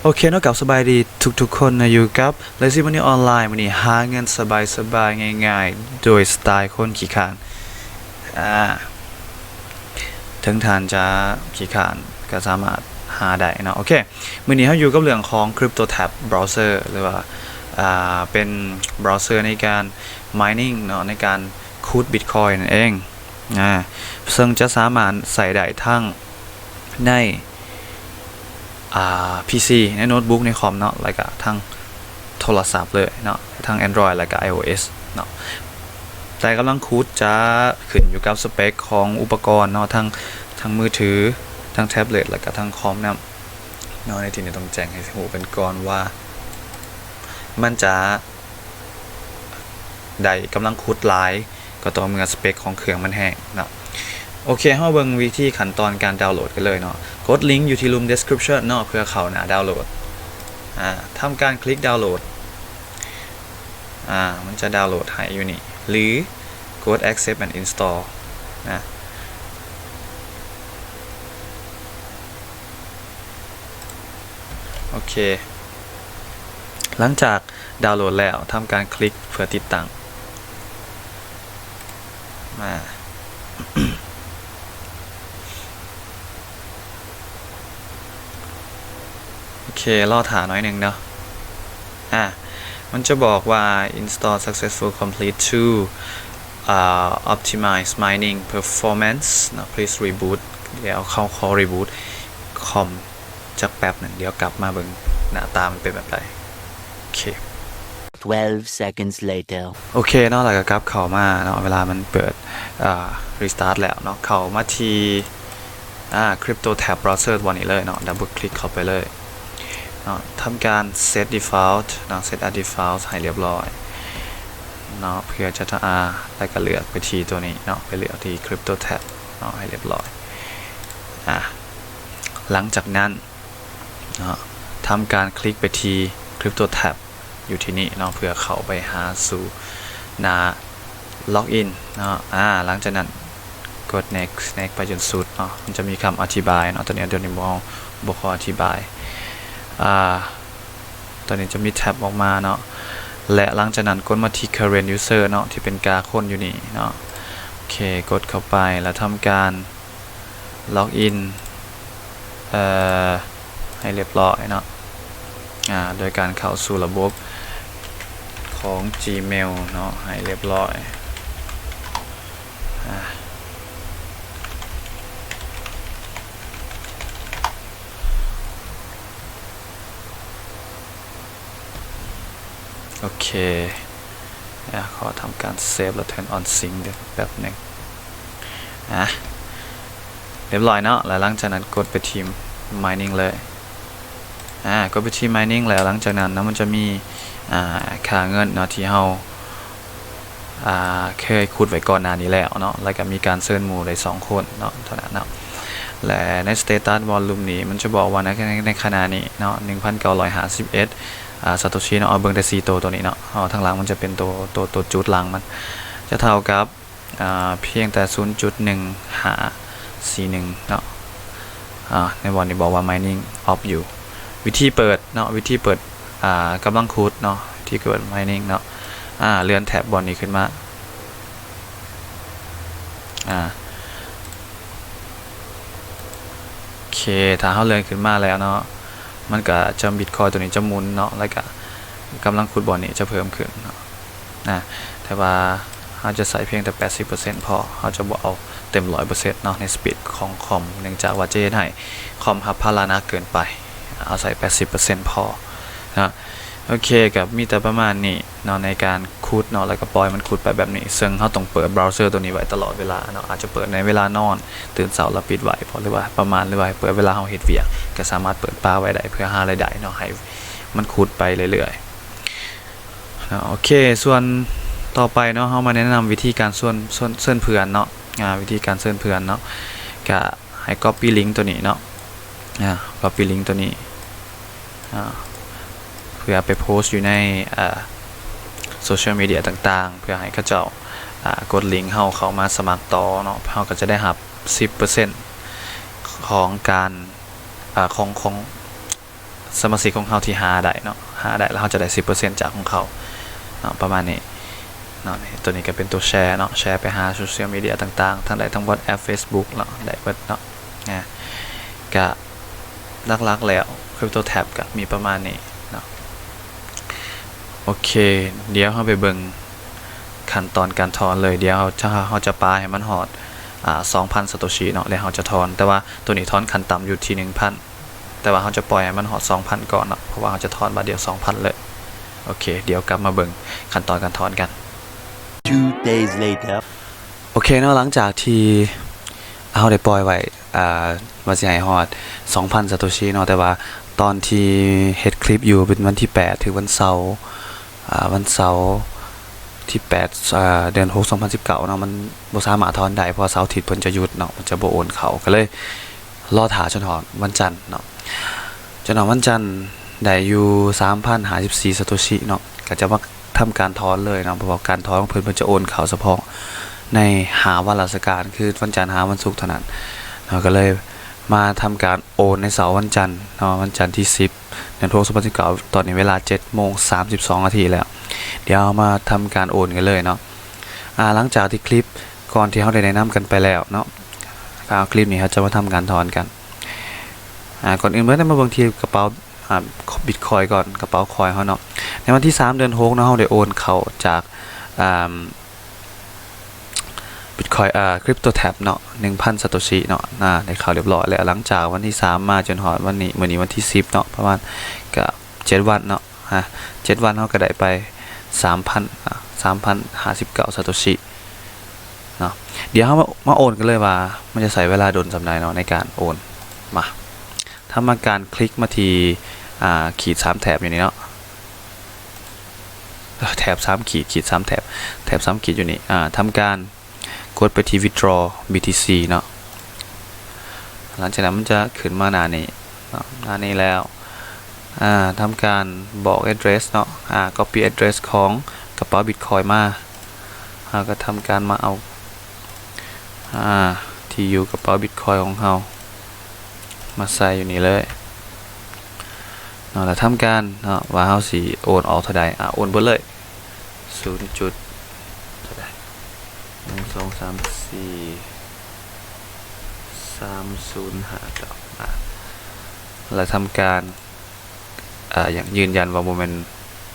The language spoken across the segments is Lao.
ໂອເຄເນາະ ກັບສະບາຍດີທຸກໆຄົນເນາະ ຢູ່ກັບ Lazy Money Online ມື້ນີ້ຫາເງິນສະບາຍໆ ງ່າຍໆ ໂດຍສະໄຕລ໌ຄົນຂີ້ຄ້ານ. ອາ ເຖິງທ່ານຈະຂີ້ຄ້ານກໍສາມາດຫາໄດ້ເນາະ. ໂອເຄ ມື້ນີ້ເຮົາຢູ່ກັບເລື່ອງຂອງ Crypto Tab Browser ຫຼືວ່າ ອາ ເປັນ browser ໃນການ mining ເນາະ ໃນການຂຸດ Bitcoin ນັ້ນເອງ. ອາ ເຊິ່ງຈະສາມາດໃຊ້ໄດ້ທັງໃນ ອາ ພີຊີ ໃນໂນ້ດບຸກ ໃນຄອມເນາະ ແລ້ວກະທັງໂທລະສັບເລີຍເນາະ ທັງ Android ແລ້ວກະ iOS ເນາະ. ແຕ່ກຳລັງຂຸດຈະຂຶ້ນຢູ່ກັບສະເປັກຂອງອຸປະກອນເນາະ ທັງ ທັງມືຖື ທັງແທັບເລັດ ແລ້ວກະທັງຄອມນຳເນາະ. ໃນທີ່ນີ້ຕ້ອງແຈ້ງໃຫ້ຮູ້ກັນກ່ອນວ່າ ມັນຈະ ໄດ້ກຳລັງຂຸດຫຼາຍ ກໍຕໍ່ເມື່ອສະເປັກຂອງເຄື່ອງມັນແຮງເນາະ. ໂອເຄ ເຮົາເບິ່ງວິທີຂັ້ນຕອນການດາວໂຫຼດກັນເລີຍເນາະ. ກົດລິງຢູ່ທີ່ລຸ່ມ description ເນາະ ເພື່ອເຂົ້າໜ້າດາວໂຫຼດ. ອາ ທຳການຄລິກດາວໂຫຼດ. ອາ ມັນຈະດາວໂຫຼດໃຫ້ຢູ່ນີ້ ຫຼື ກົດ accept and install ນະ. ໂອເຄ ຫຼັງຈາກດາວໂຫຼດແລ້ວ ທຳການຄລິກເພື່ອຕິດຕັ້ງ. ມາ ໂອເຄ ລໍຖ້າໜ້ອຍໜຶ່ງເນາະ. ອາ ມັນຈະບອກວ່າ install successful, complete to ອາ optimize mining performance ເນາະ. Please reboot. ດຽວເຮົາຂໍ reboot ຄອມຈັກແປັບໜຶ່ງ ດຽວກັບມາເບິ່ງໜ້າຕາມັນເປັນແບບໃດ. ໂອເຄ Twelve seconds later. ໂອເຄເນາະ ແລ້ວກໍກັບເຂົ້າມາເນາະ ເວລາມັນເປີດ ອາ restart ແລ້ວເນາະ. ເຂົ້າມາທີ່ ອາ Crypto Tab Browser ບ່ອນນີ້ເລີຍເນາະ double click ເຂົ້າໄປເລີຍເນາະ. ທຳການ set default ເນາະ set as default ໃຫ້ລຽບຮ້ອຍເນາະ ເພື່ອຈະ ອາ ແລ້ວກໍເລືອກໄປທີ່ຕົວນີ້ເນາະ ໄປເລືອກທີ່ Crypto Tab ເນາະ ໃຫ້ລຽບຮ້ອຍ. ອາ ຫຼັງຈາກນັ້ນເນາະ ທຳການຄລິກໄປທີ່ Crypto Tab ຢູ່ທີ່ນີ້ເນາະ ເພື່ອເຂົ້າໄປຫາສູ່ໜ້າ login ເນາະ. ອາ ຫຼັງຈາກນັ້ນ ກົດ next next ໄປຈົນສຸດເນາະ. ມັນຈະມີຄຳອະທິບາຍເນາະ ຕົວນີ້ ຕົວນີ້ບໍ່ ບໍ່ຂໍອະທິບາຍ. ອາ ຕົວນີ້ຈະມີແທັບອອກມາເນາະ ແລະ ຫຼັງຈາກນັ້ນກົດມາທີ່ current user ເນາະ ທີ່ເປັນກາຄົນຢູ່ນີ້ເນາະ. ໂອເຄ ກົດເຂົ້າໄປ ແລ້ວທຳການ login ເອີ ໃຫ້ລຽບຮ້ອຍເນາະ ອາ ໂດຍການເຂົ້າສູ່ລະບົບຂອງ Gmail ເນາະ ໃຫ້ລຽບຮ້ອຍ. ອາ ໂອເຄ ອາ ຂໍທຳການ save ແລ້ວ turn on sync ເດີ ແປັບໜຶ່ງ. ອາ ລຽບຮ້ອຍເນາະ ແລ້ວຫຼັງຈາກນັ້ນກົດໄປທີ່ mining ເລີຍ. ອາ ກົດໄປທີ່ mining ແລ້ວ ຫຼັງຈາກນັ້ນເນາະ ມັນຈະມີ ອາ ຄ່າເງິນເນາະ ທີ່ເຮົາ ອາ ເຄີຍຂຸດໄວ້ກ່ອນໜ້ານີ້ແລ້ວເນາະ ແລ້ວກໍມີການເຊີນໝູ່ໄດ້ສອງຄົນເນາະ ເທົ່ານັ້ນເນາະ. ແລະ ໃນ status volume ນີ້ ມັນຈະບອກວ່າໃນ ໃນ ໃນຂະນະນີ້ເນາະ ໜຶ່ງພັນເກົ້າຮ້ອຍຫ້າສິບເອັດ ອາ Satoshi ເນາະ. ເອົາເບິ່ງແຕ່ສີ່ໂຕ ໂຕນີ້ເນາະ ເອົາທາງຫຼັງມັນຈະເປັນໂຕ ໂຕ ໂຕຈຸດຫຼັງມັນ ຈະເທົ່າກັບ ອາ ພຽງແຕ່ສູນຈຸດໜຶ່ງຫ້າສີ່ໜຶ່ງເນາະ. ອາ ໃນບ່ອນນີ້ບອກວ່າ mining off ຢູ່. ວິທີເປີດເນາະ ວິທີເປີດ ອາ ກຳລັງຂຸດເນາະ ທີ່ເກີດ mining ເນາະ. ອາ ເລື່ອນແທັບບ່ອນນີ້ຂຶ້ນມາ. ອາ ໂອເຄ ຖ້າເຮົາເລື່ອນຂຶ້ນມາແລ້ວເນາະ ມັນກະຈະ Bitcoin ຕົວນີ້ຈະໝູນເນາະ ແລ້ວກະກຳລັງຂຸດບ່ອນນີ້ຈະເພີ່ມຂຶ້ນເນາະ. ນະ ແຕ່ວ່າເຮົາຈະໃຊ້ພຽງແຕ່ແປດສິບເປີເຊັນພໍ ເຮົາຈະບໍ່ເອົາເຕັມຮ້ອຍເປີເຊັນເນາະ ໃນ speed ຂອງຄອມ ເນື່ອງຈາກວ່າຈະເຮັດໃຫ້ຄອມຮັບພາລະໜັກເກີນໄປ ເອົາໃຊ້ແປດສິບເປີເຊັນພໍເນາະ. ໂອເຄ ກໍມີແຕ່ປະມານນີ້ເນາະ ໃນການຂຸດເນາະ ແລ້ວກໍປ່ອຍມັນຂຸດໄປແບບນີ້ ເຊິ່ງເຮົາຕ້ອງເປີດ browser ຕົວນີ້ໄວ້ຕະຫຼອດເວລາເນາະ ອາດຈະເປີດໃນເວລານອນ ຕື່ນເຊົ້າແລ້ວປິດໄວ້ ເພາະ ຫຼືວ່າປະມານ ຫຼືວ່າໃຫ້ເປີດເວລາເຮົາເຮັດວຽກ ກໍສາມາດເປີດປະໄວ້ໄດ້ ເພື່ອຫາລາຍໄດ້ເນາະ ໃຫ້ມັນຂຸດໄປເລື້ອຍໆ. ເນາະ ໂອເຄ ສ່ວນຕໍ່ໄປເນາະ ເຮົາມາແນະນຳວິທີການຊວນ ຊວນ ເຊີນເພື່ອນເນາະ. ອາ ວິທີການເຊີນເພື່ອນເນາະ ກະໃຫ້ copy link ຕົວນີ້ເນາະ ອາ copy link ຕົວນີ້ ອາ ເພື່ອໄປໂພສຢູ່ໃນ ອາ social media ຕ່າງໆ ເພື່ອໃຫ້ເຂົາເຈົ້າ ອາ ກົດລິງເຮົາເຂົ້າມາສະໝັກຕໍ່ເນາະ. ເຮົາກໍຈະໄດ້ຮັບສິບເປີເຊັນຂອງການ ອາ ຂອງ ຂອງ ສະມາຊິກຂອງເຮົາທີ່ຫາໄດ້ເນາະ ຫາໄດ້ແລ້ວເຮົາຈະໄດ້ສິບເປີເຊັນຈາກຂອງເຂົາເນາະ ປະມານນີ້ເນາະ. ນີ້ ໂຕນີ້ກໍເປັນໂຕແຊເນາະ ແຊໄປຫາໂຊຊຽວມີເດຍຕ່າງໆ ທັງໄດ້ທັງ WhatsApp Facebook ເນາະ ໄດ້ເບິດເນາະ. ນະ ກະຫຼັກໆແລ້ວ Crypto Tab ກະມີປະມານນີ້ເນາະ. ໂອເຄ ດຽວເຮົາໄປເບິ່ງຂັ້ນຕອນການຖອນເລີຍ. ດຽວເຮົາຈະ ເຮົາຈະປາໃຫ້ມັນຮອດ ອາ ສອງພັນ Satoshi ເນາະ ແລ້ວເຮົາຈະຖອນ. ແຕ່ວ່າໂຕນີ້ຖອນຂັ້ນຕ່ຳຢູ່ທີ່ໜຶ່ງພັນ ແຕ່ວ່າເຮົາຈະປ່ອຍໃຫ້ມັນຮອດສອງພັນກ່ອນເນາະ ເພາະວ່າເຮົາຈະຖອນບາດດຽວສອງພັນເລີຍ. ໂອເຄ ດຽວກັບມາເບິ່ງຂັ້ນຕອນການຖອນກັນ. Two days later. ໂອເຄເນາະ ຫຼັງຈາກທີ່ເຮົາໄດ້ປ່ອຍໄວ້ ອ່າ ວ່າຊິໃຫ້ຮອດສອງພັນ Satoshi ເນາະ ແຕ່ວ່າຕອນທີ່ເຮັດຄລິບຢູ່ເປັນວັນທີແປດ ຖືກວັນເສົາ ອ່າ ວັນເສົາທີແປດ ອ່າ ເດືອນຫົກ ສອງພັນສິບເກົ້າເນາະ ມັນບໍ່ສາມາດຖອນໄດ້ ເພາະວ່າເສົາອາທິດເພິ່ນຈະຢຸດເນາະ ເພິ່ນຈະບໍ່ໂອນເຂົ້າ ກໍເລີຍລໍຖ້າຈົນຮອດວັນຈັນເນາະ. ຈົນຮອດວັນຈັນໄດ້ຢູ່ສາມພັນຫ້າສິບສີ່ Satoshi ເນາະ ກໍຈະມາ ທຳການຖອນເລີຍເນາະ ເພາະວ່າການຖອນຂອງເພິ່ນ ເພິ່ນຈະໂອນເຂົ້າສະເພາະໃນຫ້າວັນລາຊະການ ຄືວັນຈັນຫາວັນສຸກເທົ່ານັ້ນເນາະ. ກໍເລີຍມາທຳການໂອນໃນເຊົ້າວັນຈັນເນາະ ວັນຈັນທີສິບ ເດືອນຫົກ ສອງພັນສິບເກົ້າ ຕອນນີ້ເວລາເຈັດໂມງສາມສິບສອງນາທີແລ້ວ. ດຽວເຮົາມາທຳການໂອນກັນເລີຍເນາະ. ອາ ຫຼັງຈາກທີ່ຄລິບກ່ອນທີ່ເຮົາໄດ້ແນະນຳກັນໄປແລ້ວເນາະ ຄລິບນີ້ເຮົາຈະມາທຳການຖອນກັນ. ອາ ກ່ອນອື່ນເໝິດ ມາເບິ່ງທີ່ກະເປົາ ອ່າ Bitcoin ກ່ອນ ກະເປົາ Coin ເຮົາເນາະ. ໃນວັນທີສາມ ເດືອນຫົກເນາະ ເຮົາໄດ້ໂອນເຂົ້າຈາກ ອ່າ Bitcoin ເອີ Crypto Tab ເນາະ ໜຶ່ງພັນ Satoshi ເນາະ ອາ ໄດ້ເຂົ້າຮຽບຮ້ອຍແລ້ວ. ຫຼັງຈາກວັນທີສາມມາຈົນຮອດວັນນີ້ ມື້ນີ້ວັນທີສິບເນາະ ປະມານກະເຈັດວັນເນາະ ອາ ເຈັດວັນເຮົາກະໄດ້ໄປສາມພັນ ອາ ສາມພັນຫ້າສິບເກົ້າ Satoshi ເນາະ. ດຽວເຮົາມາ ມາໂອນກັນເລີຍວ່າມັນຈະໃຊ້ເວລາດົນສ່ຳໃດເນາະໃນການໂອນ. ມາ ທຳການຄລິກມາທີ່ ອ່າ ຂີດສາມແຖບຢູ່ນີ້ເນາະ ແຖບສາມຂີດ ຂີດສາມແຖບ ແຖບສາມຂີດຢູ່ນີ້ ອ່າ ທຳການກົດໄປທີ່ Withdraw BTC ເນາະ. ຫຼັງຈາກນັ້ນມັນຈະຂຶ້ນມາໜ້ານີ້ເນາະ ໜ້ານີ້ແລ້ວ ອ່າ ທຳການບອກ address ເນາະ ອ່າ copy address ຂອງກະເປົາ Bitcoin ມາ ເຮົາກະທຳການມາເອົາ ອ່າ ທີ່ຢູ່ກະເປົາ Bitcoin ຂອງເຮົາມາໃສ່ຢູ່ນີ້ເລີຍເນາະ ແລ້ວທຳການເນາະ ວ່າເຮົາຊິໂອນອອກເທົ່າໃດ ອ່າ ໂອນເບິດເລີຍ ສູນຈຸດເທົ່າໃດ ໜຶ່ງ ສອງ ສາມ ສີ່ ສາມ ສູນ ຫ້າ ເກົ້າ ອ່າ ແລ້ວທຳການ ອ່າ ຍັງຢືນຢັນວ່າບໍ່ແມ່ນ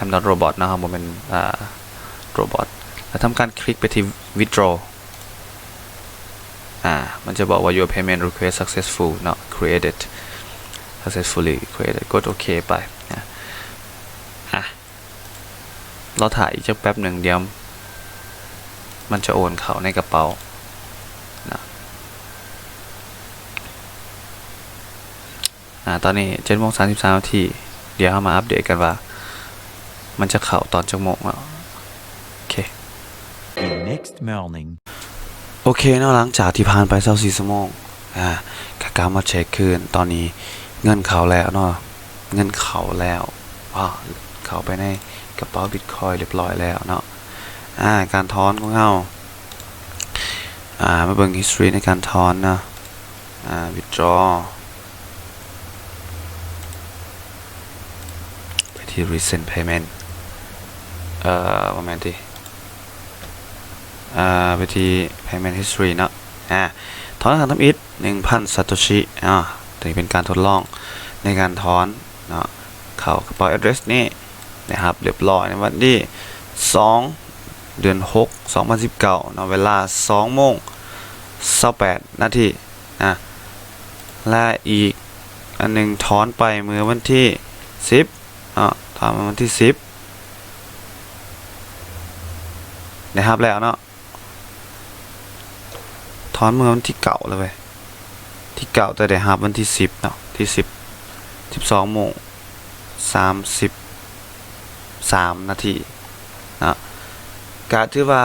I'm not robot ເນາະ ເຮົາບໍ່ແມ່ນ ອ່າ robot ແລ້ວທຳການຄລິກໄປທີ່ withdraw ອ່າ ມັນຈະບອກວ່າ your payment request successful ເນາະ created successfully created ກົດໂອເຄໄປ ອ່າ ລໍຖ້າອີກຈັກແປັບໜຶ່ງ ດຽວມັນຈະໂອນເຂົ້າໃນກະເປົາເນາະ. ອາ ຕອນນີ້ເຈັດໂມງສາມສິບສາມນາທີ ດຽວເຮົາມາອັບເດດກັນວ່າມັນຈະເຂົ້າຕອນຈັກໂມງເນາະ. ໂອເຄ The next morning. ໂອເຄເນາະ ຫຼັງຈາກທີ່ຜ່ານໄປຊາວສີ່ຊົ່ວໂມງ ອາ ກະກັບມາເຊັກຄືນ ຕອນນີ້ເງິນເຂົ້າແລ້ວເນາະ ເງິນເຂົ້າແລ້ວ ວ້າວ ເຂົ້າໄປໃນກະເປົາບິດຄອຍຮຽບຮ້ອຍແລ້ວເນາະ. ອາ ການຖອນຂອງເຮົາ ອາ ມາເບິ່ງ history ໃນການຖອນເນາະ ອາ withdraw ໄປທີ່ recent payment ເອີ ບໍ່ແມ່ນຕິ ອາ ໄປທີ່ payment history ເນາະ ອາ ຖອນຄັ້ງທຳອິດ ໜຶ່ງພັນ Satoshi ອາ ໂຕນີ້ເປັນການທົດລອງໃນການຖອນເນາະ ເຂົ້າກະເປົາ address ນີ້ ໄດ້ຮັບຮຽບຮ້ອຍໃນວັນທີສອງ ເດືອນຫົກ ສອງພັນສິບເກົ້າເນາະ ເວລາສອງໂມງຊາວແປດນາທີ ອາ ແລະ ອີກອັນໜຶ່ງຖອນໄປເມື່ອວັນທີສິບເນາະ ຖອນເມື່ອວັນທີສິບ ໄດ້ຮັບແລ້ວເນາະ ຖອນເມື່ອວັນທີເກົ້າແລ້ວເວີຍ ທີເກົ້າ ແຕ່ໄດ້ຮັບວັນທີສິບເນາະ ທີສິບ ສິບສອງໂມງສາມສິບສາມນາທີເນາະ ກະຖືວ່າ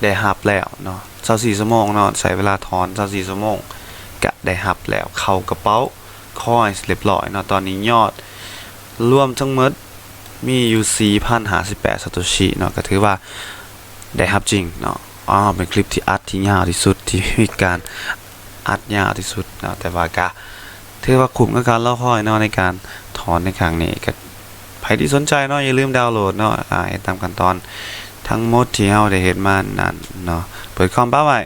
ໄດ້ຮັບແລ້ວເນາະ ຊາວສີ່ຊົ່ວໂມງເນາະ ໃຊ້ເວລາຖອນຊາວສີ່ຊົ່ວໂມງ ກະໄດ້ຮັບແລ້ວ ເຂົ້າກະເປົາ Coins ຮຽບຮ້ອຍເນາະ. ຕອນນີ້ຍອດລວມທັງໝົດມີຢູ່ສີ່ພັນຫ້າສິບແປດ Satoshi ເນາະ ກະຖືວ່າໄດ້ຮັບຈິງເນາະ. ອ້າວ ເປັນຄລິບທີ່ອັດທີ່ຍາວທີ່ສຸດ ທີ່ມີການອັດຍາວທີ່ສຸດເນາະ ແຕ່ວ່າກະ ຖືວ່າຄຸ້ມກັບການລໍຄອຍເນາະ ໃນການຖອນໃນຄັ້ງນີ້. ກໍໃຜທີ່ສົນໃຈເນາະ ຢ່າລືມດາວໂຫຼດເນາະ ອາ ເຮັດຕາມຂັ້ນຕອນທັງໝົດທີ່ເຮົາໄດ້ເຮັດມານັ້ນເນາະ. ເປີດຄອມປະໄວ້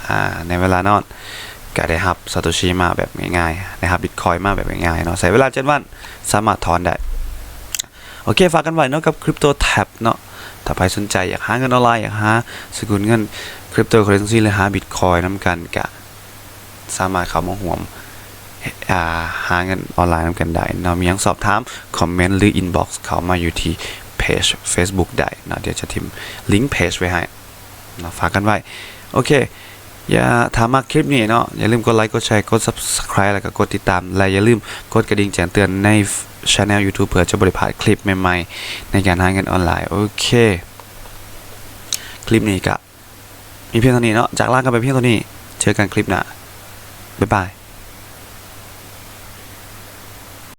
ອາ ໃນເວລານອນ ກໍໄດ້ຮັບຊາໂຕຊິມາແບບງ່າຍໆ ໄດ້ຮັບບິດຄອຍມາແບບງ່າຍໆເນາະ. ໃຊ້ເວລາເຈັດວັນ ສາມາດຖອນໄດ້. ໂອເຄ ຝາກກັນໄວ້ເນາະ ກັບ Crypto Tab ເນາະ. ຖ້າໃຜສົນໃຈຢາກຫາເງິນອອນລາຍ ຢາກຫາສະກຸນເງິນ Cryptocurrency ຫຼື ຫາບິດຄອຍນຳກັນ ກະສາມາດເຂົ້າມາຮ່ວມ ອາ ຫາເງິນອອນລາຍນຳກັນໄດ້ເນາະ. ມີຫຍັງສອບຖາມ ຄອມເມັນ ຫຼື inbox ເຂົ້າມາຢູ່ທີ່ເພຈ Facebook ໄດ້ເນາະ. ດຽວຈະຖິ້ມລິງເພຈໄວ້ໃຫ້ເນາະ ຝາກກັນໄວ້. ໂອເຄ ຢ່າ ຖ້າມັກຄລິບນີ້ເນາະ ຢ່າລືມກົດໄລ ກົດແຊ ກົດ Subscribe ແລ້ວກໍກົດຕິດຕາມ ແລະ ຢ່າລືມກົດກະດິ່ງແຈ້ງເຕືອນໃນ Channel YouTube ເພື່ອຈະບໍ່ໄດ້ພາດຄລິບໃໝ່ໆ ໃນການຫາເງິນອອນລາຍ. ໂອເຄ ຄລິບນີ້ກະມີພຽງເທົ່ານີ້ເນາະ ຈາກລາກັນໄປພຽງເທົ່ານີ້ ເຈີກັນຄລິບໜ້າ ບາຍບາຍ.